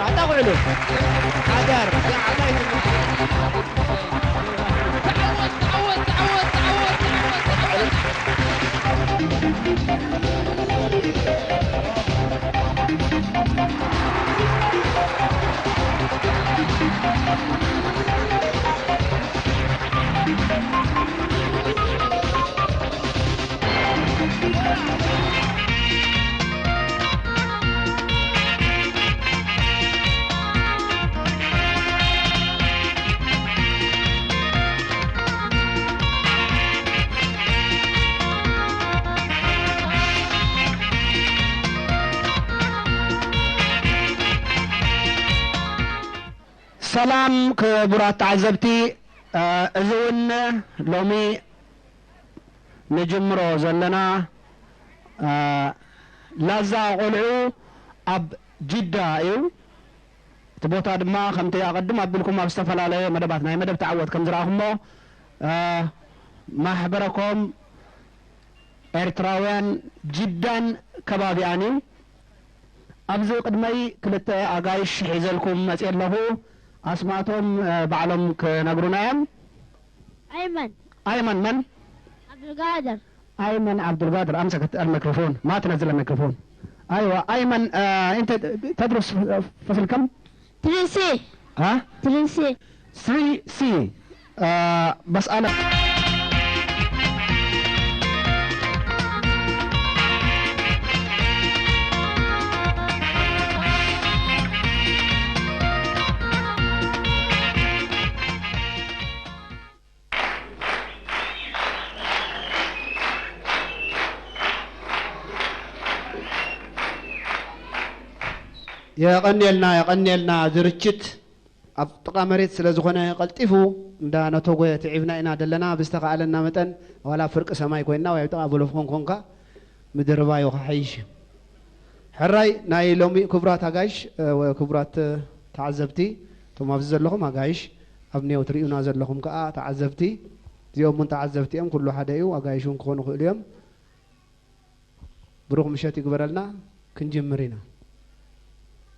ኣጣቕዕሉ። ሓዳር። ሰላም ክቡራት ተዓዘብቲ፣ እ፣ እዚ እውን ሎሚ ንጅምሮ ዘለና፣ እ፣ ላዛ ቆልዑ ኣብ ጅዳ እዩ። እቲ ቦታ ድማ ከምቲ ኣቐድም ኣቢልኩም ኣብ ዝተፈላለየ መደባት ናይ መደብ ተዓወት ከም ዝረኣኹሞ፣ እ፣ ማሕበረኮም ኤርትራውያን ጅዳን ከባቢኣን እዩ። ኣብዚ ቅድመይ ክልተ ኣጋይሽ ሒዘልኩም መፅየ ኣለኹ። ኣስማቶም፣ እ፣ ባዕሎም ክነግሩና እዮም። أيمن. أيمن من؟ عبد القادر. أيمن عبد القادر، أمسك الميكروفون، ما تنزل الميكروفون. أيوة، أيمن، آه، أنت تدرس فصل كم؟ ثري سي. ها؟ ثري سي. ثري سي. آه، بس أنا የቐንየልና፣ የቐንየልና። ዝርችት ኣብ ጥቓ መሬት ስለ ዝኾነ ቀልጢፉ እንዳ ነተጎ ትዒብና ኢና ደለና። ብዝተኻእለና መጠን ዋላ ፍርቂ ሰማይ ኮይንና ወይ ኣብ ጥቓ ቮሎፎን ኮንካ ምድርባዩ ክሓይሽ እዩ። ሕራይ ናይ ሎሚ ክቡራት ኣጋይሽ፣ እ፣ ወ-፣ ክቡራት፣ እ፣ ተዓዘብቲ፣ እቶም ኣብዚ ዘለኹም ኣጋይሽ፣ ኣብ ኔው ትርእዩና ዘለኹም ከኣ ተዓዘብቲ፣ እዚኦም እውን ተዓዘብቲ እዮም፣ ኩሉ ሓደ እዩ፣ ኣጋይሽ እውን ክኾኑ ይኽእሉ እዮም። ብሩኽ ምሸት ይግበረልና። ክንጅምር ኢና።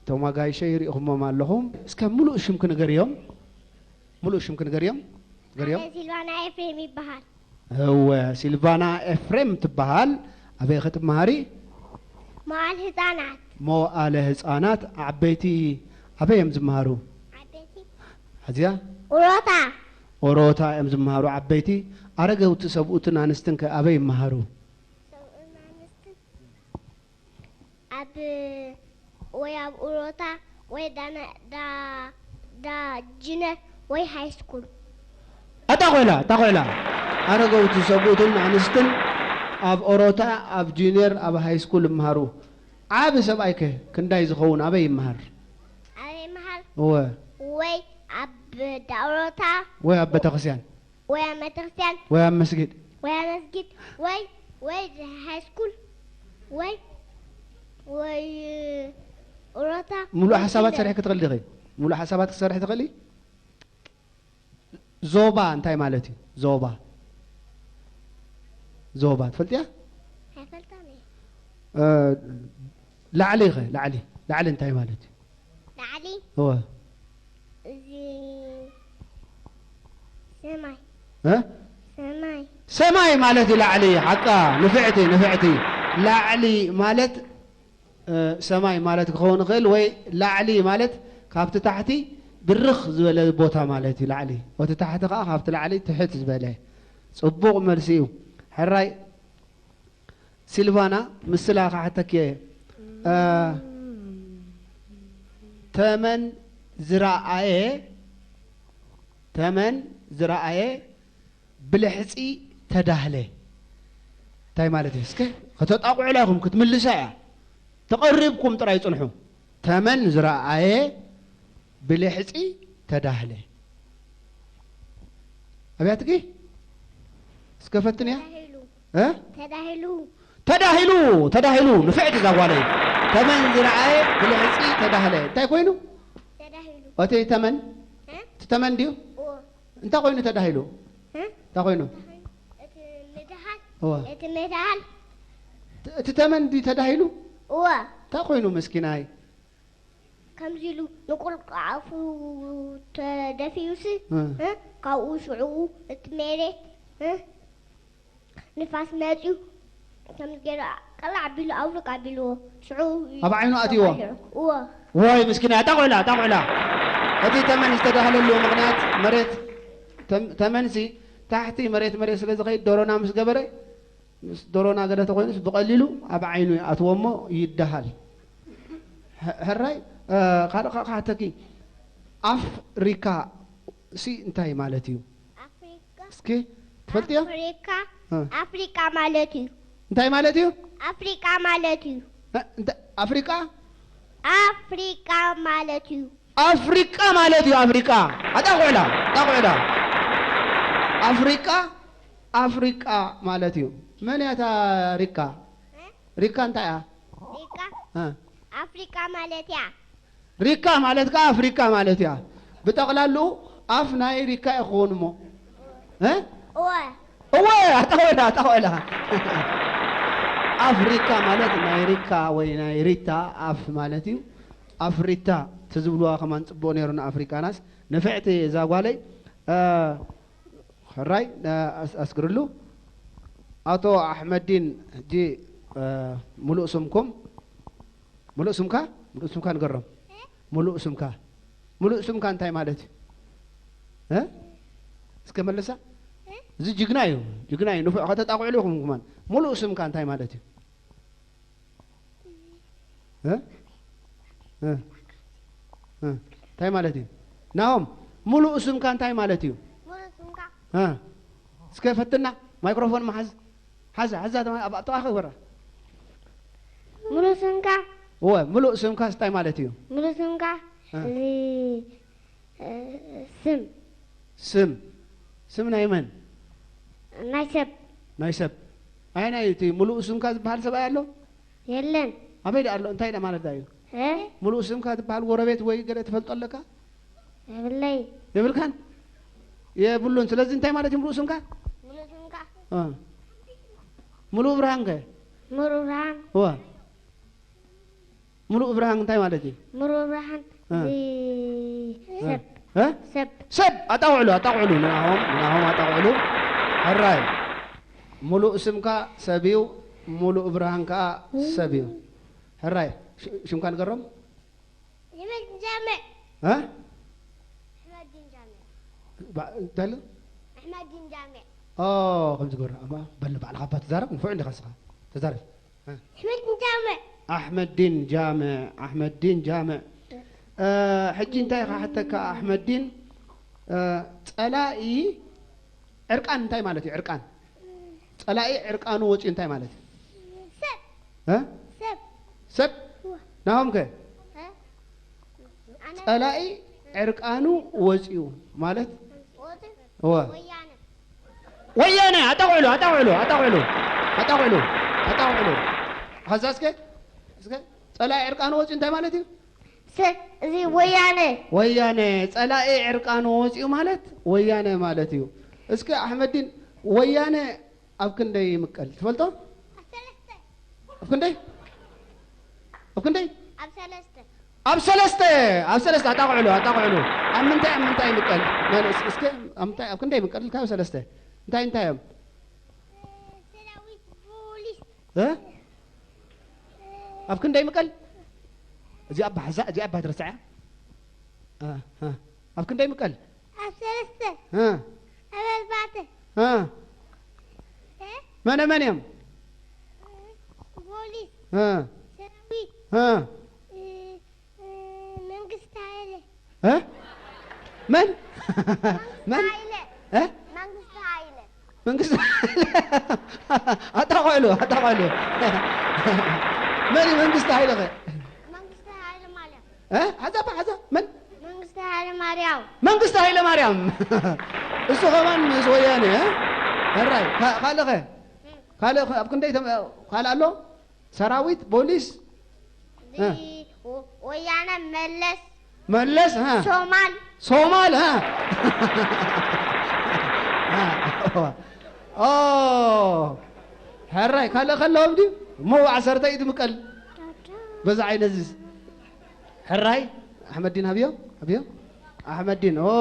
እቶም ኣጋይሸይ ርኢኹሞም ኣለኹም። እስከ ምሉእ ሽም ክንገርዮም፣ ምሉእ ሽም ክንገርዮም፣ ገርዮም። ኣነ ሲልቫና ኤፍሬም ይበሃል። እወ፣ ሲልቫና ኤፍሬም ትበሃል። ኣበይ ኢኺ ትመሃሪ? መዋእለ ህጻናት። መዋእለ ህጻናት። ዓበይቲ ኣበይ እዮም ዝመሃሩ? ዓበይቲ። ኣዝያ? ኦሮታ። ኦሮታ እዮም ዝመሃሩ ዓበይቲ። ኣረገውቲ ሰብኡትን ኣንስትን ከ ኣበይ ይመሃሩ? ሰብኡትን ኣንስትን ኣብ፣ ወይ ኣብ ኡሮታ፣ ወይ ዳና-፣ ዳ-፣ ዳ ጅነር፣ ወይ ሃይ ስኩል። ኣታ ኮይላ፣ ኣታ ኮይላ። ኣረገውቲ ሰብኡትን ኣንስትን ኣብ ኦሮታ፣ ኣብ ጁኒየር፣ ኣብ ሃይ ስኩል ይመሃሩ። ዓቢ ሰብኣይ ከ ክንዳይ ዝኸውን ኣበይ ይመሃር? ኣበይ ይመሃር? እወ። ወይ ኣብ ዳ ኦሮታ። ወይ ኣብ ቤተክርስትያን? ወይ ኣብ ቤተክርስትያን። ወይ ኣብ መስጊድ? ወይ ኣብ መስጊድ። ወይ፣ ወይ ሃይ ስኩል። ወይ፣ ወይ ኦሮታ። ሙሉእ ወይ ሓሳባት ኪንደር። ሰሪሕ ክትኽእሊ ዲኺ? ሙሉእ ሓሳባት ክትሰርሒ ትኽእሊ? ዞባ እንታይ ማለት እዩ? ዞባ። ዞባ ትፈልጥያ? ኣይፈልጣን እየ። እ፣ ላዕሊ ኸ? ላዕሊ። ላዕሊ እንታይ ማለት እዩ? ላዕሊ? እወ። እዚ ሰማይ። እ? ሰማይ። ሰማይ ማለት እዩ ላዕሊ። ሓቃ። ንፍዕቲ፣ ንፍዕቲ። ላዕሊ ማለት፣ እ፣ ሰማይ ማለት ክኸውን ይኽእል ወይ ላዕሊ ማለት ካብቲ ታሕቲ ብርኽ ዝበለ ቦታ ማለት እዩ ላዕሊ። እቲ ታሕቲ ኸዓ ካብቲ ላዕሊ ትሕት ዝበለ። ጽቡቕ መልሲ እዩ። ሕራይ። ሲልቫና፣ ምስላ ክሓተኪ እየ። እ፣ ተመን ዝረኣየ፣ ተመን ዝረኣየ ብልሕጺ ተዳህለ። እንታይ ማለት እዩ? እስከ ከተጣቕዑላ ኢኹም፣ ክትምልሳ እያ። ተቐሪብኩም ጥራይ ጽንሑ። ተመን ዝረኣየ ብልሕጺ ተዳህለ። ኣብያትኪ እስከ ፈትንያ። ተዳሂሉ። እ? ተዳሂሉ። ተዳሂሉ፣ ተዳሂሉ። ንፍዕቲ እዛ ጓለይ። ተመን ዝረኣየ ብልሕጺ ተዳህለ። እንታይ ኮይኑ? ተዳሂሉ። እቲ ተመን? እ? እቲ ተመን ድዩ? እዎ። እንታይ ኮይኑ ተዳሂሉ? እ? እንታይ ኮይኑ? እቲ ምድሃል። እዎ። እቲ ምድሃል። እቲ ተመን ድዩ ተዳሂሉ? እዎ። እንታይ ኮይኑ መስኪናይ? ከምዚ ኢሉ ንቁልቁ ኣፉ ተደፊኡሲ፣ እ። እ፣ ካብኡ ሽዑ እቲ መሬት፣ እ፣ ንፋስ መጺኡ ከም ገይሩ ቀላዕ ኣቢሉ ኣውልቅ ኣቢልዎ። ሽዑ ኣብ ዓይኑ ኣትይዎ? እወ። ወይ ምስኪና፣ ኣጣቑዕላ፣ ኣጣቑዕላ። እቲ ተመን ዝተዳህለሉ ምኽንያት መሬት፣ ተም-፣ ተመንሲ ታሕቲ መሬት መሬት ስለ ዝኸይድ ዶሮና ምስ ገበረ፣ ምስ ዶሮና ገለ ተኾይኑስ ብቐሊሉ ኣብ ዓይኑ ይኣትዎ እሞ ይደሃል። ሕ-፣ ሕራይ፣ እ፣ ካልእ ከ-፣ ክሓተኪ፣ ኣፍሪካ ሲ እንታይ ማለት እዩ? ኣፍሪካ? እስኪ ትፈልጥዮ? ኣፍሪካ፣ እ። ኣፍሪካ ማለት እዩ። እንታይ ማለት እዩ? ኣፍሪካ ማለት እዩ። እ፣ እንተ-፣ ኣፍሪቃ? ኣፍሪካ ማለት እዩ። ኣፍሪቃ ማለት እዩ፣ ኣፍሪቃ። ኣጣቑዕላ፣ ኣጣቑዕላ። ኣፍሪቃ፣ ኣፍሪቃ ማለት እዩ። መን እያ እታ ሪካ? እ? ሪካ እንታይ እያ? ሪካ? እ። ኣፍሪካ ማለት እያ። ሪካ ማለት ከኣ ኣፍሪካ ማለት እያ። ብጠቕላልኡ ኣፍ ናይ ሪካ እዩ ክኸውን እሞ። እ? እወ። እወ፣ ኣጣቑዕላ፣ ኣጣቑዕላ። ኣፍሪካ ማለት ናይ ሪካ ወይ ናይ ሪታ ኣፍ ማለት እዩ። ኣፍሪታ ትዝብልዋ ከማን ጽቡቕ ነይሩ ንኣፍሪቃናስ። ንፍዕቲ እዛ ጓለይ። እ፣ ሕራይ፣ እ፣ ኣስ-፣ ኣስግርሉ። ኣቶ ኣሕመዲን፣ ሕጂ፣ እ፣ ምሉእ ስምኩም? ምሉእ ስምካ? ምሉእ ስምካ ንገሮም። ምሉእ ስምካ? ምሉእ ስምካ እንታይ ማለት እዩ? እ? እስከ መልሳ። እዚ ጅግና እዩ፣ ጅግና እዩ። ንፉዕ ከተጣቕዕሉ ኢኹም ከማን። ምሉእ ስምካ እንታይ ማለት እዩ? እ? እ? እ? እንታይ ማለት እዩ? ናሆም፣ ምሉእ ስምካ እንታይ ማለት እዩ? ምሉእ ስምካ? እ? እስከ ፈትና፣ ማይክሮፎን መሓዝ። ሓዛ፣ ሓዛ፣ ተማ-፣ ኣብ፣ ኣብ ጥቓኻ ግበራ። ምሉእ ስምካ? እወ፣ ምሉእ ስምካ እንታይ ማለት እዩ? ምሉእ ስምካ? እ። እዚ፣ እ፣ ስም። ስም? ስም ናይ መን? ናይ ሰብ። ናይ ሰብ። ኣየናይ እቲ ምሉእ ስምካ ዝበሃል ሰብኣይ ኣሎ? የለን። ኣበይ ደኣ ኣሎ? እንታይ ደኣ ማለት ደኣ እዩ? እ? ምሉእ ስምካ ዝበሃል ጎረቤት ወይ ገለ ትፈልጦ ኣለካ? የብለይ። የብልካን? የብሉን። ስለዚ እንታይ ማለት እዩ ምሉእ ስምካ? ምሉእ ስምካ? እ። ምሉእ ብርሃን ከ? ምሉእ ብርሃን። እወ። ምሉእ ብርሃን እንታይ ማለት እዩ? ምሉእ ብርሃን እ። እዚ እ። ሰብ። እ? ሰብ። ሰብ! ኣጣቕዕሉ፣ ኣጣቕዕሉ። ንናሆም፣ ንናሆም ኣጣቕዕሉ። ሕራይ። ምሉእ ስምካ ሰብ እዩ፣ ምሉእ ብርሃን ከኣ ሰብ እዩ። ሕራይ። ሽ-፣ ሽምካ ንገሮም? ኣሕመድ ጃምዕ። እ? ኣሕመዲን ጃምዕ። ባ-፣ እንታይ ኣሎ? ኣሕመዲን ጃምዕ። ኦ፣ ከምዚ ግበር። ኣባ፣ በል ባዕልኻ እባ ትዛረብ፣ ንፉዕ እንዲኻ ንስኻ። ተዛረብ። እ? ኣሕመዲን ጃምዕ። ኣሕመዲን ጃምዕ፣ ኣሕመዲን ጃምዕ። እ፣ ሕጂ እንታይ ክሓተካ ኣሕመዲን? እ፣ ጸላኢ ዕርቃን እንታይ ማለት እዩ? ዕርቃን። ጸላኢ ዕርቃኑ ወጺኡ እንታይ ማለት እዩ? ሰብ። እ? ሰብ። ሰብ? እወ። ናሆም ከ? እ? ኣነ ጸላኢ ዕርቃኑ ወጺኡ ማለት? ወጺኡ። እወ። ወያነ። ወያነ! ኣጣቕዕሉ፣ ኣጣቕዕሉ፣ ኣጣቕዕሉ፣ ኣጣቕዕሉ፣ ኣጣቕዕሉ። ኸዛ እስከ፣ እስከ ጸላኢ ዕርቃኑ ወጺኡ እንታይ ማለት እዩ? ሰብ፣ እዚ ወያነ። ወያነ፣ ጸላኢ ዕርቃኑ ወጺኡ ማለት ወያነ ማለት እዩ። እስከ ኣሕመዲን፣ ወያነ ኣብ ክንደይ ይምቀል ትፈልጦ? ኣብ ሰለስተ። ኣብ ክንደይ? ኣብ ክንደይ? ኣብ ሰለስተ። ኣብ ሰለስተ፣ ኣብ ሰለስተ ኣጣቕዕሉ፣ ኣጣቕዕሉ። ኣብ ምንታይ፣ ኣብ ምንታይ ይምቀል? መን-፣ እስ-፣ እስከ ኣብ ምንታይ፣ ኣብ ክንደይ ይምቀል ኢልካ? ኣብ ሰለስተ። እንታይ እንታይ እዮም? ሰራዊት፣ ፖሊስ። እ? ኣብ ክንደይ ይምቀል? እዚኣ ኣባ ሓዛ፣ እዚኣ ኣባ ትረስዓ። እ፣ እ። ኣብ ክንደይ ይምቀል? ኣብ ሰለስተ። እ። ኣብ ኣርባዕተ። እ። እ? መነ መን እዮም? ፖሊስ። እ። ሰራዊት። እ። እ፣ እ፣ መንግስቲ ሃይለ። እ? መን? መንግስቲ መን? ሃይለ። እ? መንግስቲ ሃይለ። መንግስቲ ሃይለ። ኣጣቕዕሉ፣ ኣጣቕዕሉ። መን እዩ መንግስቲ ሃይለ ኸ? መንግስቲ ሃይለ ማርያም። እ? ሓዛ፣ ሓዛ። መን? መንግስቲ ሃይለ ማርያም። መንግስቲ ሃይለ ማርያም። እሱ ኸማን ምስ ወያነ፣ እ? ሕራይ። ካ-፣ ካልእ ኸ? ካልእ ኸ? ኣብ ክንደይ ተም-፣ ካልእ ኣሎ? ሰራዊት፣ ፖሊስ? እ። ወ-፣ ወያነ፣ መለስ። መለስ፣ እ። ሶማል። ሶማል፣ እ። ኦ። ሕራይ፣ ካልእ ከለዎም ድዩ? እሞ ዓሰርተ እዩ ትምቀል። በዛ ዓይነት እዚስ። ሕራይ፣ ኣሕመዲን ሃብዮ፣ ሃብዮ። ኣሕመዲን፣ ኦ።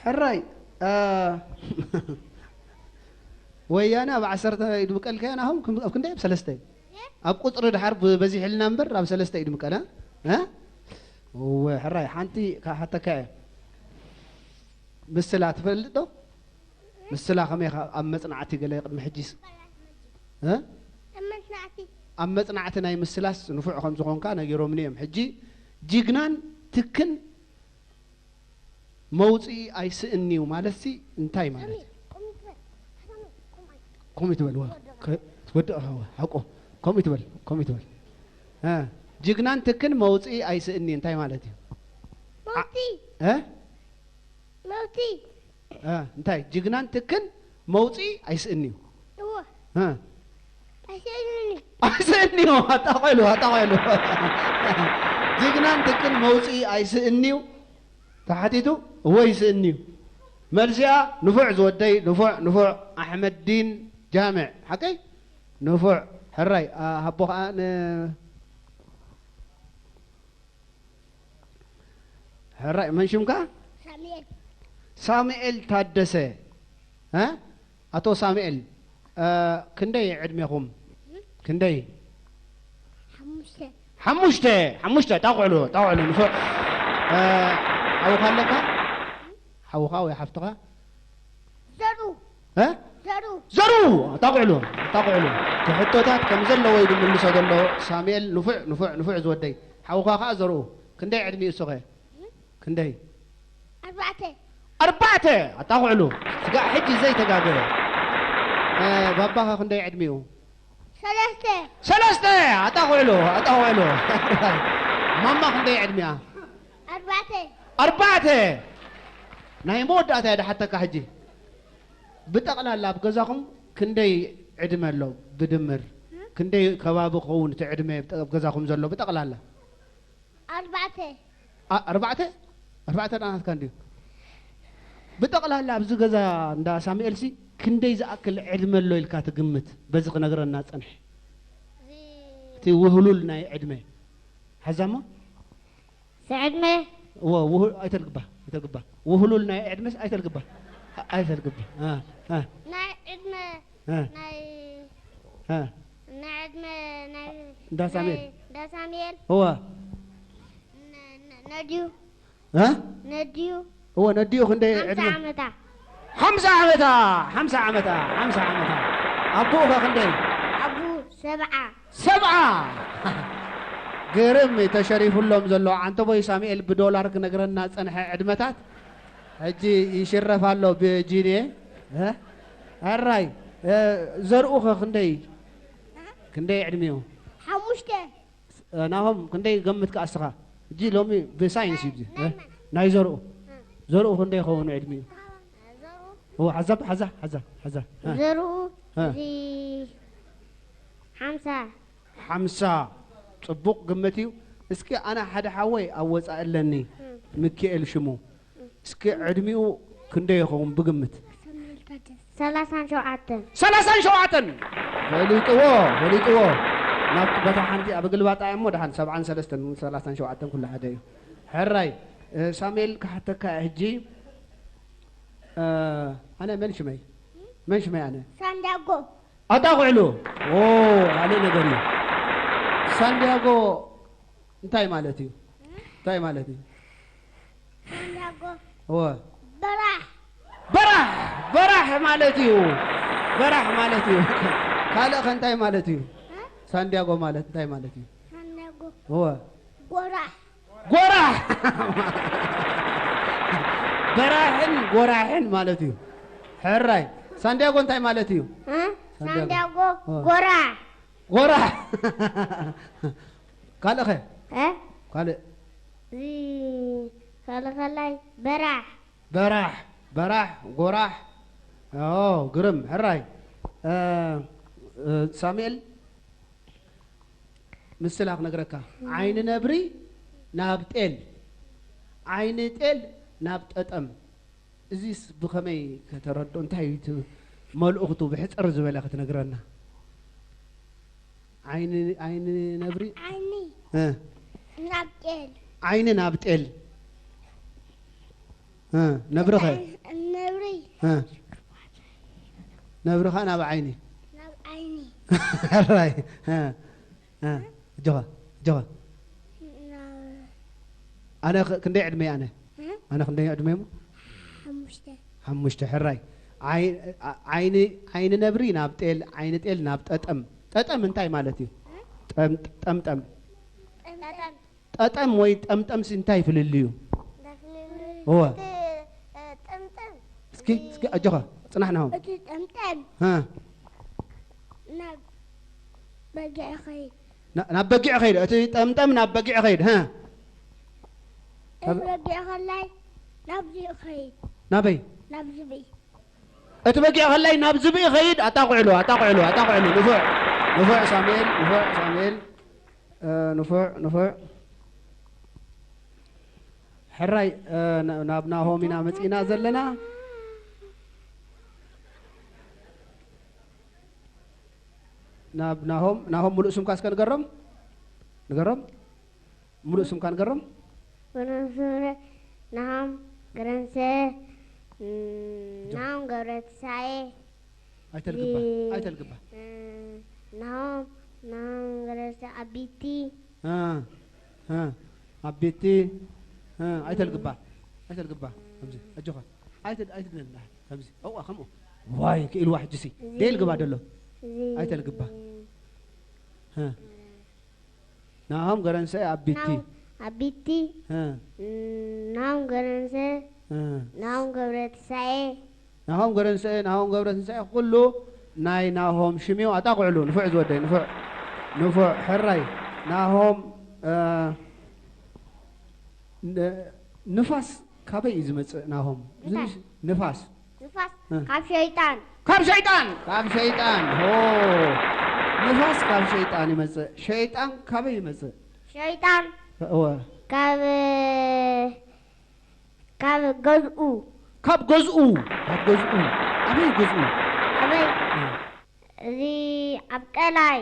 ሕራይ፣ አ፣ ወያነ ኣብ ዓሰርተ ይድምቀልካ እያ ናሆም፣ ክም-፣ ኣብ ክንደይ? ኣብ ሰለስተ። ኣብ ቁጽሪ ድሓር ብ-፣ በዚሕልና እምበር ኣብ ሰለስተ ይድምቀል፣ እ? እ? እወ፣ ሕራይ፣ ሓንቲ ክሓተካ እየ። ምስላ ትፈልጥ ዶ? ምስላ ከመይ ኢኻ ኣብ መጽናዕቲ ገለ ቅድሚ ሕጂስ? እ? ኣብ መጽናዕቲ። ኣብ መጽናዕቲ ናይ ምስላስ ንፉዕ ከም ዝኾንካ ነጊሮምኒ እዮም። ሕጂ ጅግናን ትክን መውጽኢ ኣይስእን'ዩ ማለትሲ እንታይ ማለት እዩ? ከምኡ ይትበል፣ ዋ። ከ-፣ ወዲ፣ ዋ፣ ሓቆ። ከምኡ ይትበል፣ ከምኡ ይትበል። እ፣ ጅግናን ትክን መውጽኢ ኣይስእን'ዩ እንታይ ማለት እዩ? መውጽኢ። እ? መውጽኢ። እ፣ እንታይ? ጅግናን ትክን መውጽኢ ኣይስእን'ዩ። እወ። እ። ኣይስእን'ዩ። ኣይስእን'ዩ። ኣጣቐሉ፣ ኣጣቐሉ። ጅግናን ትክን መውጽኢ ኣይስእን'ዩ። ተሓቲቱ፣ እወ ይስእን'ዩ። መልሲኣ፣ ንፉዕ ዝወደይ፣ ንፉዕ፣ ንፉዕ፣ ኣሕመዲን ጃምዕ። ሓቀይ? ንፉዕ። ሕራይ፣ ኣ፣ ሃቦ ኸኣ ን-፣ ሕራይ፣ መን ሽምካ? ሳሙኤል። ሳሙኤል ታደሰ። እ? ኣቶ ሳሙኤል፣ እ፣ ክንደይ ዕድሜኹም? ክንደይ? ሓሙሽተ። ሓሙሽተ፣ ሓሙሽተ፣ ጣቑዕሉ፣ ጣቑዕሉ፣ ንፉዕ። እ፣ ሓውኻ ኣለካ? ሓውኻ ወይ ሓፍትኻ? ዘሩ። እ? ዘሩ። ዘሩ፣ ጣቑዕሉ፣ ጣቑዕሉ። እቲ ሕቶታት ከም ዘለዎ እዩ ዝምልሶ ዘሎ ሳሙኤል፣ ንፉዕ፣ ንፉዕ፣ ንፉዕ ዝወደይ። ሓውኻ ኸኣ ዘርኡ። ክንደይ ዕድሚኡ እሱ ኸ? ክንደይ? ኣርባዕተ። ኣርባዕተ! ኣጣቕዕሉ። ስጋዕ ሕጂ ዘይተጋገየ። እ፣ ባባኸ ክንደይ ዕድሚኡ? ሰለስተ። ሰለስተ! ኣጣቕዕሉ፣ ኣጣቕዕሉ። ማማ ክንደይ ዕድሚኣ? ኣርባዕተ። ኣርባዕተ! ናይ መወዳእታ እየ ድሓተካ ሕጂ። ብጠቕላላ ኣብ ገዛኹም ክንደይ ዕድመ ኣሎ ብድምር? ክንደይ ከባቢ ክኸውን እቲ ዕድመ ኣብ ገዛኹም ዘሎ ብጠቕላላ? ኣርባዕተ። ኣ-፣ ኣርባዕተ? ኣርባዕተ ደኣ ናትካ እንድዩ። ብጠቕላላ ኣብዚ ገዛ እንዳ ሳሙኤልሲ ክንደይ ዝኣክል ዕድመ ኣሎ ኢልካ ትግምት? በዚ ክነግረና ጸንሐ። እዚ እቲ ውህሉል ናይ ዕድመ። ሓዛሞ? ዝዕድመ። እወ፣ ውህ-፣ ኣይተልግባ፣ ኣይተልግባ። ውህሉል ናይ ዕድመስ ኣይተልግባ። ኣይተልግባ። አ፣ አ። ናይ ዕድመ እ። ናይ እ። ናይ ዕድመ ናይ እንዳ ሳሙኤል። ናይ እንዳ ሳሙኤል። እወ። ነ-፣ ነ-፣ ነድዩ። እ? ነድዩ። እወ፣ ነድዩ ክንደይ ሓምሳ ዕድመ? ዓመታ። ሓምሳ ዓመታ፣ ሓምሳ ዓመታ፣ ሓምሳ ዓመታ። ኣቦኡ ኸ ክንደይ? ኣቡ ሰብዓ። ሰብዓ። ግርም እዩ ተሸሪፉሎም ዘሎ። ዓንተቦይ ሳሙኤል ብዶላር ክነግረና ጸንሐ ዕድመታት። ሕጂ ይሽረፍ ኣሎ ብጂንየ። እ? ኣራይ፣ እ፣ ዘርኡኸ ክንደይ? ክንደይ ዕድሚኡ? ሓሙሽተ። እ፣ ናሆም ክንደይ ገምት ከኣ እስኻ? ሕጂ ሎሚ ብሳይንስ እዩ። ናይ፣ እ? ናይ ዘርኡ። እ። ዘርኡ ክንደይ ይኸውን ዕድሚኡ? ዘርኡ። ኦ፣ ሓዛ፣ ሓዛ፣ ሓዛ፣ ሓዛ። እ። ዘርኡ እ። እዚ ሓምሳ። ሓምሳ። ጽቡቕ ግምት እዩ። እስኪ ኣነ ሓደ ሓወይ ኣብ ወጻኢ ኣለኒ። እ። ሚኪኤል ሽሙ። እስኪ ዕድሚኡ ክንደይ ይኸውን ብግምት? ሰላሳን ሸውዓተን። ሰላሳን ሸውዓተን! ፈሊጥዎ፣ ፈሊጥዎ። ናብ በታ ሓንቲ ኣብ ግልባጣ እሞ ደሓን ሰብዓን ሰለስተን ሰላሳን ሸውዓተን ኩሉ ሓደ እዩ። ሕራይ፣ እ፣ ሳሙኤል ክሓተካ ሕጂ፣ እ፣ ኣነ መን ሽመይ? መን ሽመይ ኣነ? ሳንዲያጎ። ኣጣቕዕሉ። ኦ፣ ካልእ ነገር እዩ። ሳንዲያጎ እንታይ ማለት እዩ? እንታይ ማለት እዩ? ሳንዲያጎ። እወ። በራሕ። በራሕ፣ በራሕ ማለት እዩ። በራሕ ማለት እዩ። ካልእ ኸ እንታይ ማለት እዩ? እ? ሳንዲያጎ ማለት እንታይ ማለት እዩ? ሳንዲያጎ። እወ። ጎራሕ። ጎራሕ! በራሕን ጎራሕን ማለት እዩ። ሕራይ። ሳንዲያጎ እንታይ ማለት እዩ? እ? ሳንዲያጎ። ሳንዲያጎ እ። ጎራሕ። ጎራሕ! ካልእ ኸ? እ? ካልእ? እዚ ካልእ ከላይ በራሕ። በራሕ፣ በራሕ፣ ጎራሕ። ኦ፣ ግርም፣ ሕራይ። እ፣ እ፣ ሳሙኤል፣ ምስላ ክነግረካ። ዓይኒ ነብሪ ናብ ጤል፣ ዓይኒ ጤል ናብ ጠጠም። እዚስ ብኸመይ ከተረድኦ? እንታይ እዩ እቲ መልእኽቱ ብሕጽር ዝበለ ክትነግረና? ዓይኒ፣ ዓይኒ ነብሪ ዓይኒ እ። ናብ ጤል። ዓይኒ ናብ ጤል። እ፣ ነብሪ ኸ? ነብሪ። እ። ነብሪ ኸ ናብ ዓይኒ። ናብ ዓይኒ። ሕራይ። እ፣ እ፣ ኣጆኻ፣ ኣጆኻ። ናብ ኣነ ኽ-፣ ክንደይ ዕድመ እየ ኣነ? እ? ኣነ ክንደይ ዕድመ እየ እሞ? ሓሙሽተ። ሓሙሽተ፣ ሕራይ። ዓይ-፣ ዓ-፣ ዓይኒ፣ ዓይኒ ነብሪ ናብ ጤል፣ ዓይኒ ጤል ናብ ጠጠም። ጠጠም እንታይ ማለት እዩ? እ? ጠም-፣ ጠምጠም። ጠምጠም። ጠጠም ወይ ጠምጠምሲ እንታይ ፍልልዩ? እንታይ ፍልልዩ? እወ። እቲ፣ እ፣ ጠምጠም። እስኪ፣ እስኪ ኣጆኻ፣ ጽናሕ ናሆም። እቲ ጠምጠም ሃ። ናብ በጊዕ ይኸይድ። ና-፣ ናብ በጊዕ ይኸይድ። እቲ ጠምጠም ናብ በጊዕ ይኸይድ። ሃ። እቲ ካብ በጊዕ ከላይ ናብዚ ይኸይድ። ናበይ? ናብ ዝብኢ። እቲ በጊዕ ከላይ ናብ ዝብኢ ይኸይድ። ኣጣቕዕሉ፣ ኣጣቕዕሉ፣ ኣጣቕዕሉ። ንፉዕ፣ ንፉዕ ሳሙኤል፣ ንፉዕ ሳሙኤል። እ፣ ንፉዕ፣ ንፉዕ። ሕራይ፣ እ፣ ና-፣ ናብ ናሆም ኢና መጺእና ዘለና። ናብ ናሆም፣ ናሆም፣ ሙሉእ ስምካ እስከ ንገሮም። ንገሮም። ሙሉእ ስምካ ንገሮም። ብንሱረ ናሆም ገረንሰ፣ ም፣ ጆ። ናሆም ገብረትንሳኤ። ኣይተልግባ፣ ዚ-፣ ኣይተልግባ። እ፣ ናሆም፣ ናሆም ገረንሰ ኣቢቲ። እ፣ እ፣ ኣቢቲ። እ፣ ኣይተልግባ፣ ኣይተልግባ። ከምዚ፣ ኣጆኻ። ኣይተ-፣ ኣይትግነን፣ ከምዚ። እዋ፣ ከምኡ። ዋይ፣ ክኢልዋ ሕጂሲ። ዚ-፣ ደይልግባ ደሎ። ዚ-፣ ኣይተልግባ። እ። ናሆም ገረንሰ ኣቢቲ። ናሆም ኣቢቲ። እ። ናሆም ገረንሰ። እ። ናሆም ገብረትንሳኤ። ናሆም ገረንሰ፣ ናሆም ገብረትንሳኤ ኩሉ ናይ ናሆም ሽም እዩ። ኣጣቕዕሉ፣ ንፉዕ ዝወደይ፣ ንፉዕ። ንፉዕ፣ ሕራይ። ናሆም፣ እ፣ ን-፣ ንፋስ ካበይ እዩ ዝመጽእ ናሆም? እንታይ? ንፋስ። ንፋስ። እ። ካብ ሸይጣን። ካብ ሸይጣን! ካብ ሸይጣን! ሆ! ንፋስ ካብ ሸይጣን ይመጽእ። ሸይጣን ካበይ ይመጽእ? ሸይጣን እወ። ካብ፣ ካብ ገዝኡ። ካብ ገዝኡ! ካብ ገዝኡ! ኣበይ ገዝኡ? ኣበይ? እ። እዚ ኣብ ቀላይ።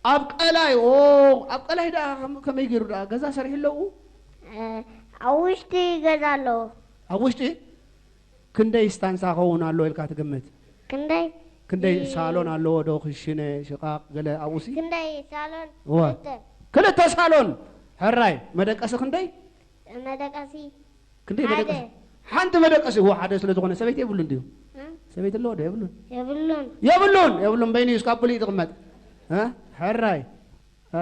ኣብ ቀላይ! ኦ! ኣብ ቀላይ ደኣ ከም-፣ ከመይ ገይሩ ደኣ? ገዛ ሰሪሑ ኣለዉ? እ፣ ኣብ ውሽጢ ገዛ ኣለዎ። ኣብ ውሽጢ? ክንደይ ስታንሳ ኸውን ኣሎ ኢልካ ትግምት? ክንደይ? ክንደይ ይ-፣ ሳሎን ኣለዎ ዶ? ክሽነ፣ ሽቓቕ፣ ገለ ኣብኡሲ? ክንደይ ሳሎን? እወ። ክልተ። ክልተ ሳሎን! ሕራይ! መደቀሲ ክንደይ? መደቀሲ ክንደይ ሓደ። መደቀሲ? ሓንቲ መደቀሲ። እወ፣ ሓደ ስለ ዝኾነ ሰበይቲ የብሉን ድዩ? እ? ሰበይቲ ኣለዎ ዶ? የብሉን? የብሉን። የብሉን! የብሉን! በይኑ እዩ እስካብ ብሉይ ዝቕመጥ። እ? ሕራይ! እ፣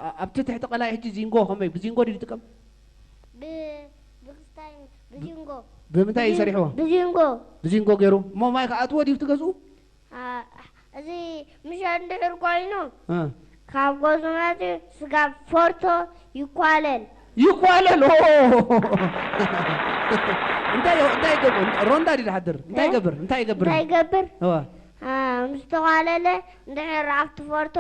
ኣ-፣ ኣብቲ ትሕቲ ቀላይ ሕጂ ዚንጎ ከመይ? ብዚንጎ ድዩ ዝጥቀም? ብ-፣ ብክስታይ፣ ብዚንጎ። ብምንታይ እዩ ብዚ-፣ ሰሪሕዎ? ብዚንጎ። ብዚንጎ ገይሩ። እሞ ማይ ክኣትዎ ድዩ እቲ ገዝኡ? ኣ-፣ እዚ ምሸት እንድሕር ኮይኑ፣ እ። ካብ ገዝኡ መፂኡ ስጋብ ፎርቶ ይኳለል። ይኳለል፣ ኦ! እንታይ፣ እንታይ ይገብር? ሮንዳ ድዩ ዝሓድር? እንታይ እ? ይገብር? እንታይ ይገብር? እንታይ ይገብር? እወ። ኣ፣ ምስ ተዃለለ፣ እንድሕር ኣብቲ ፎርቶ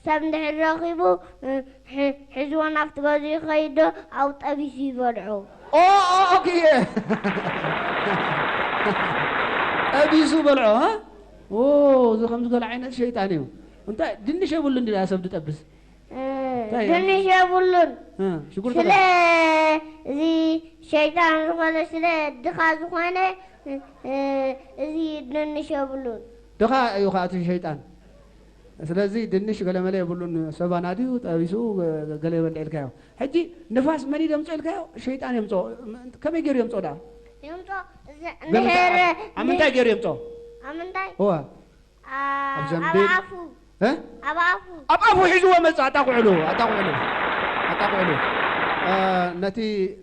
ሰብ እንድሕር ረኺቡ፣ እ፣ ሕ-፣ ሒዝዎ ናብቲ ገዝኡ ይኸይድ ዶ፣ ኣብኡ ጠቢሱ ይበልዖ። ኦ፣ ኦ፣ ኦኬ። ጠቢሱ በልዖ፣ ሃ? ኦ፣ እዚ ከምዚ ገለ ዓይነት ሸይጣን እዩ። እንታይ፣ ድንሽ የብሉን ድዩ ሰብ ዝጠብስ? እ፣ እንታይ? ድንሽ የብሉን። እ፣ ሽጉርቲ ስለ ኸ? እዚ ሸይጣን ዝኾነ፣ ስለ ድኻ ዝኾነ፣ እ፣ እ፣ እዚ ድንሽ የብሉን። ድኻ እዩ ኸኣ እቲ ሸይጣን። ስለዚ ድንሽ ገለመለ የብሉን። ሰባና ድዩ ጠቢሱ ገ-፣ ገለ ይበልዕ ኢልካዮ። ሕጂ ንፋስ መን እዩ ዘምጾ ኢልካዮ? ሸይጣን የምጾ። ከመይ ገይሩ የምጾ ደኣ? የምጾ፣ እዚ ብምንታይ፣ እንድሕር ኣብ፣ ኣብ ምንታይ ገይሩ የምጾ? ኣብ ምንታይ? እወ። ኣ-፣ ኣብ ኣብ ዘንቢል? ኣፉ። እ? ኣብ ኣፉ። ኣብ ኣፉ ሒዝዎ መጽእ። ኣጣቕዕሉ፣ ኣጣቕዕሉ፣ ኣጣቕዕሉ። እ፣ ነቲ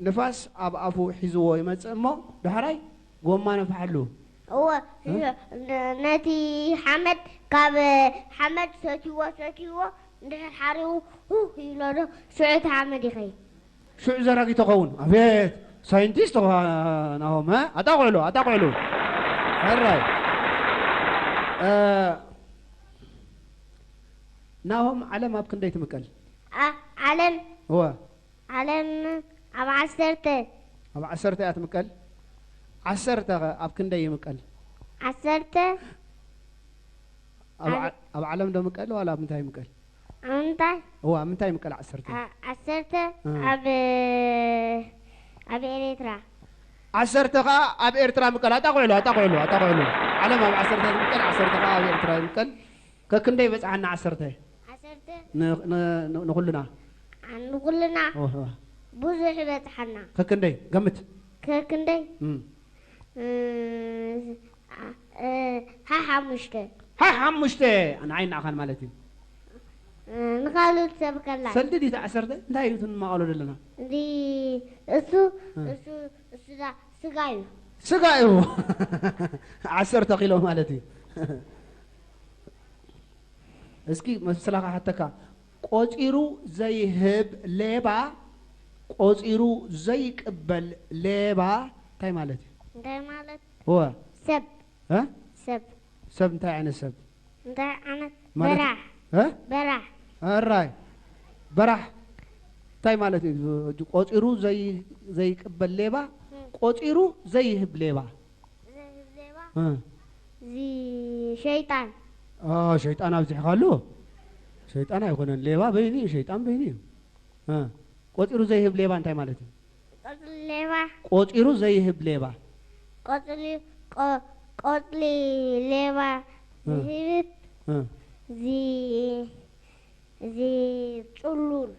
ንፋስ ኣብ ኣፉ ሒዝዎ ይመጽእ እሞ፣ ዳሕራይ ጎማ ነፍሓሉ። እወ፣ እ? ነ-፣ ነቲ ሓመድ ካብ ሓመድ ሰትይዎ፣ ሰትይዎ፣ እንድሕር ሓሪቑ፣ ሁህ ይብሎ ዶ፣ ሽዑ እቲ ሓመድ ይኸይድ። ሽዑ ዘራጊቶ ኸውን። ኣቤት! ሳይንቲስት ኸ ናሆም፣ እ? ኣጣቕዕሉ፣ ኣጣቕዕሉ። ሕራይ። እ፣ ናሆም፣ ዓለም ኣብ ክንደይ ትምቀል? ኣ-፣ ዓለም፣ እወ። ዓለም ኣብ ዓሰርተ። ኣብ ዓሰርተ እያ ትምቀል? ዓሰርተ ኸ ኣብ ክንደይ ይምቀል? ዓሰርተ ኣብ ኣብ ዓ-፣ ኣብ ዓለም ዶ ምቀል ዋላ ኣብ ምንታይ ይምቀል? እንታይ? እዋ፣ ምንታይ ምቀል ዓሰርተ? ዓ- ዓሰርተ እ። ኣብ ኣብ ኤርትራ። ዓሰርተ ከኣ ኣብ ኤርትራ ምቀል። ኣጣቕዕሉ፣ ኣጣቕዕሉ፣ ኣጣቕዕሉ። ዓለም ኣብ ዓሰርተ ምቀል፣ ዓሰርተ ከኣ ኣብ ኤርትራ ምቀል። ከክንደይ በጽሓና ዓሰርተ? ዓሰርተ ን- ን- ን- ንኹልና። ንኹልና ኦሆ። ብዙሕ ይበጽሓና። ከክንደይ? ገምት። ከክንደይ? እም። እ፣ እ፣ ሓ ሓሙሽተ። ሓ ሓሙሽተ ንዓይ ንዓኻን ማለት እዩ። እ፣ ንኻልኦት ሰብ ከላ። ሰልዲ ዲታ ዓሰርተ? እንታይ እዩ እቲ ንማቐሎ ዘለና? እዚ እሱ እ። እሱ እሱ ዳ- ስጋ እዩ። ስጋ እዩ። ዓሰርተ ኪሎ ማለት እዩ። እስኪ መስላኻ ሓተካ። ቆጺሩ ዘይህብ ሌባ፣ ቆጺሩ ዘይቅበል ሌባ እንታይ ማለት እዩ? እንታይ ማለት? እወ። ሰብ እ? ሰብ ሰብ እንታይ ዓይነት ሰብ? እንታይ ዓይነት? ማለት በራሕ እ? በራሕ ኣራይ በራሕ እንታይ ማለት እዩ? ቆጺሩ ዘይ ዘይቅበል ሌባ፣ ቆጺሩ ዘይህብ ሌባ። ዘይህብ ሌባ እ። እዚ ሸይጣን አ ሸይጣን ኣብዚሕካሉ። ሸይጣን ኣይኮነን፣ ሌባ በይኑ እዩ፣ ሸይጣን በይኑ እዩ። እ። ቆጺሩ ዘይህብ ሌባ እንታይ ማለት እዩ? ቆጽሊ ሌባ ቆጺሩ ዘይህብ ሌባ። ቆጽሊ ቆ- ቆጽሊ ሌባ እ። ዝህብ እ። እዚ እዚ ጽሉል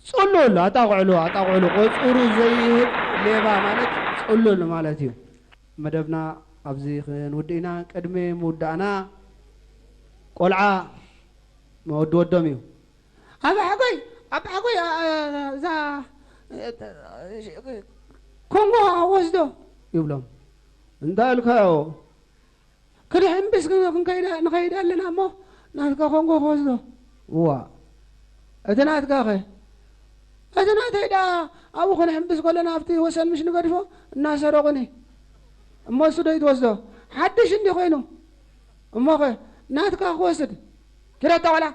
ጽሉል ኣጣቕዕሉ ኣጣቕዕሉ ቆጽሩ ዘይህብ ሌባ ማለት ጽሉል ማለት እዩ። መደብና ኣብዚ ክንውድ ኢና። ቅድሚ ምውዳእና ቆልዓ መወዲ ወዶም እዩ። ኣባሓጎይ ኣባሓጎይ ኣ- ኣ- እዛ ኮንጎ ወስዶ ይብሎም። እንታይ ኢልካዮ? ክድሕምብስ ክንከይድ ንኸይድ ኣለና እሞ ናትካ ኮንጎ ክወስዶ። እዋ እቲ ናትካ ኸ? እቲ ናተይ ደኣ ኣብኡ ክንሕምብስ ከለና ኣብቲ ወሰን ምሽ ንገድፎ እናሰረቑኒ እሞ እሱ ዶ ይትወስዶ? ሓድሽ እንዲ ኮይኑ እሞ ኸ ናትካ ክወስድ? ኪዳታ ቆልዓ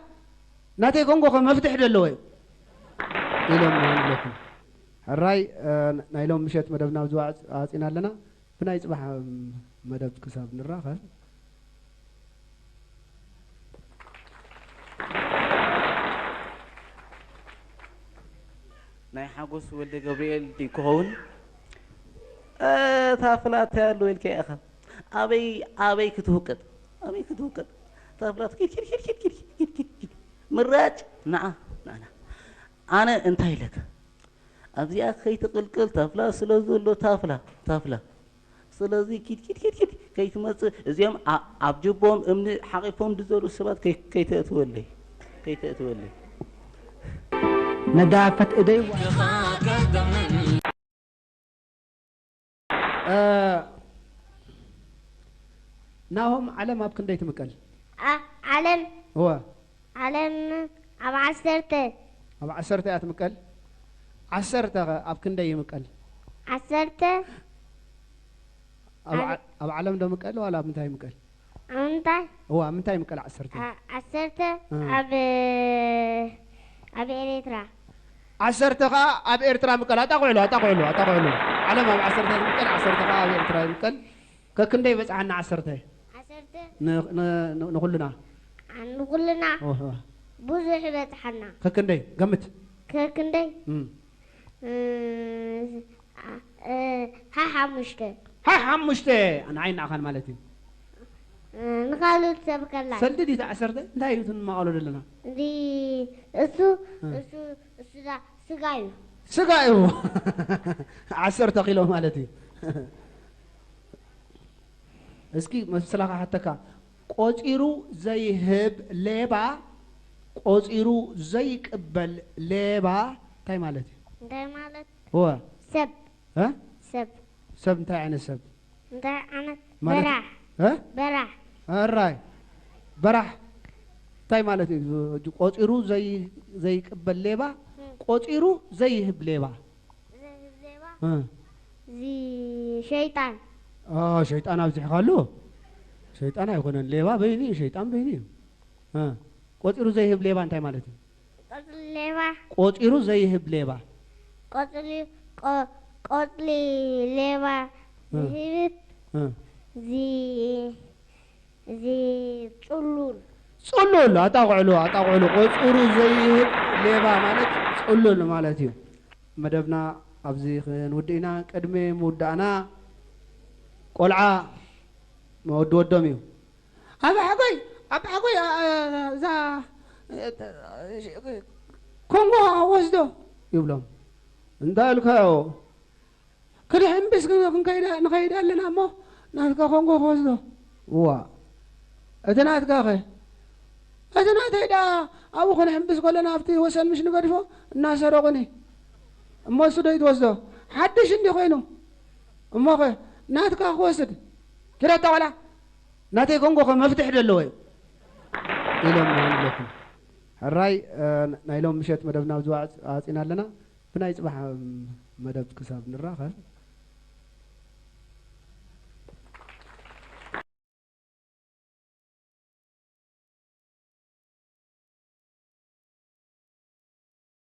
ናተይ ኮንጎ ኸ መፍትሒ ዶ ኣለዎ እዩ ኢሎም ይብለኩም። ሕራይ ናይ ሎም ምሸት መደብና ኣብዚ ኣጽና ኣለና። ብናይ ጽባሕ መደብ ክሳብ ንራኸብ። ናይ ሓጎስ ወልደ ገብርኤል ድዩ ክኸውን? ታፍላ እንታይ ኣሎ ኢልካ ኢኻ? ኣበይ ኣበይ ክትውቅጥ ኣበይ ክትውቅጥ? ታፍላ ኪድ ኪድ ኪድ ኪድ ኪድ ኪድ ኪድ ኪድ ምራጭ ንዓ ንዓና ኣነ እንታይ ኢለካ ኣብዚኣ ከይትቕልቅል ታፍላ ስለ ዘሎ ታፍላ ታፍላ ስለዚ ኪድ ኪድ ኪድ ኪድ ከይትመጽእ እዚኦም ኣ- ኣብ ጅቦም እምኒ ሓቒፎም ዝዘሩ ሰባት ከይ- ከይተእትወለይ ከይተእትወለይ ነዳፈት እደይ እ፣ ናሆም ዓለም ኣብ ክንደይ ትምቀል? ዓ- ዓለም እወ ዓለም ኣብ ዓሰርተ ኣብ ዓሰርተ እያ ትምቀል። ዓሰርተ ኸ ኣብ ክንደይ ይምቀል? ዓሰርተ ኣብ ኣብ- ዓ- ኣብ ዓለም ዶ ምቀል ዋላ ኣብ ምንታይ ይምቀል? እንታይ እወ ኣብ ምንታይ ይምቀል ዓሰርተ? ዓ- ዓሰርተ እ። ኣብ ኣብ ኤርትራ ዓሰርተ ኸዓ ኣብ ኤርትራ ምቀል። ኣጣቕዕሉ ኣጣቕዕሉ ኣጣቕዕሉ። ዓለም ኣብ ዓሰርተ ይምቀል፣ ዓሰርተ ኸዓ ኣብ ኤርትራ ይምቀል። ከክንደይ በጽሓና ዓሰርተ? ዓሰርተ ን- ን- ን- ንኹልና ንኹልና ኦሆ። ብዙሕ ይበጽሓና። ከክንደይ ገምት። ከክንደይ እም። እ፣ እ፣ ሓ ሓሙሽተ ሓ ሓሙሽተ ንዓይ ንዓኻን ማለት እዩ። እ፣ ንኻልኦት ሰብ ከላ ሰልዲ ዲታ ዓሰርተ እንታይ እዩ ትንማቐሎ ዘለና? እዚ እሱ እ። እሱ እሱ ዳ- ስጋ እዩ። ስጋ እዩ። ዓሰርተ ኪሎ ማለት እዩ። እስኪ መስላኻ ሓተካ ቆጺሩ ዘይህብ ሌባ ቆጺሩ ዘይቅበል ሌባ እንታይ ማለት እዩ? እንታይ ማለት እወ ሰብ እ? ሰብ ሰብ እንታይ ዓይነት ሰብ? እንታይ ዓይነት ማለት በራሕ እ? በራሕ ኣራይ በራሕ እንታይ ማለት እዩ? ቆጺሩ ዘይ ዘይቅበል ሌባ ቆጺሩ ዘይህብ ሌባ ዘይህብ ሌባ እ። እዚ ሸይጣን ኦ ሸይጣን ኣብዚሕካሉ ሸይጣን ኣይኮነን ሌባ በይኑ እዩ ሸይጣን በይኑ እዩ እ። ቆጺሩ ዘይህብ ሌባ እንታይ ማለት እዩ? ቆጽሊ ሌባ ቆጺሩ ዘይህብ ሌባ ቆጽሊ ቆ- ቆጽሊ ሌባ እ። ዝህብ እ። እዚ እዚ ጽሉል ጽሉል ኣጣቕዕሉ ኣጣቕዕሉ ቆጽሩ ዘይህብ ሌባ ማለት ጽሉል ማለት እዩ። መደብና ኣብዚ ክንውድእ ኢና። ቅድሚ ምውዳእና ቆልዓ መወዲ ወዶም እዩ። ኣባሓጎይ ኣባሓጎይ እዛ ኮንጎ ወስዶ ይብሎም። እንታይ ኢልካዮ? ክድሕምብስ ክንከይዳ ንኸይድ ኣለና እሞ ናትካ ኮንጎ ክወስዶ። እዋ እቲ ናትካ ኸ? እቲ ናተይ ደኣ ኣብኡ ክንሕምብስ ከለና ኣብቲ ወሰን ምሽ ንገድፎ እናሰረቑኒ እሞ እሱ ዶ ይትወስዶ? ሓድሽ እንዲ ኮይኑ እሞ ኸ ናትካ ክወስድ? ኪዳታ ቆላ ናተይ ኮንጎ ኸ መፍትሒ ዶ ኣለዎ እዩ ኢሎም ይሃንለኩም። ሕራይ ናይ ሎም ምሸት መደብና ኣብዚ ኣዕፂና ኣለና። ብናይ ፅባሕ መደብ ክሳብ ንራኸብ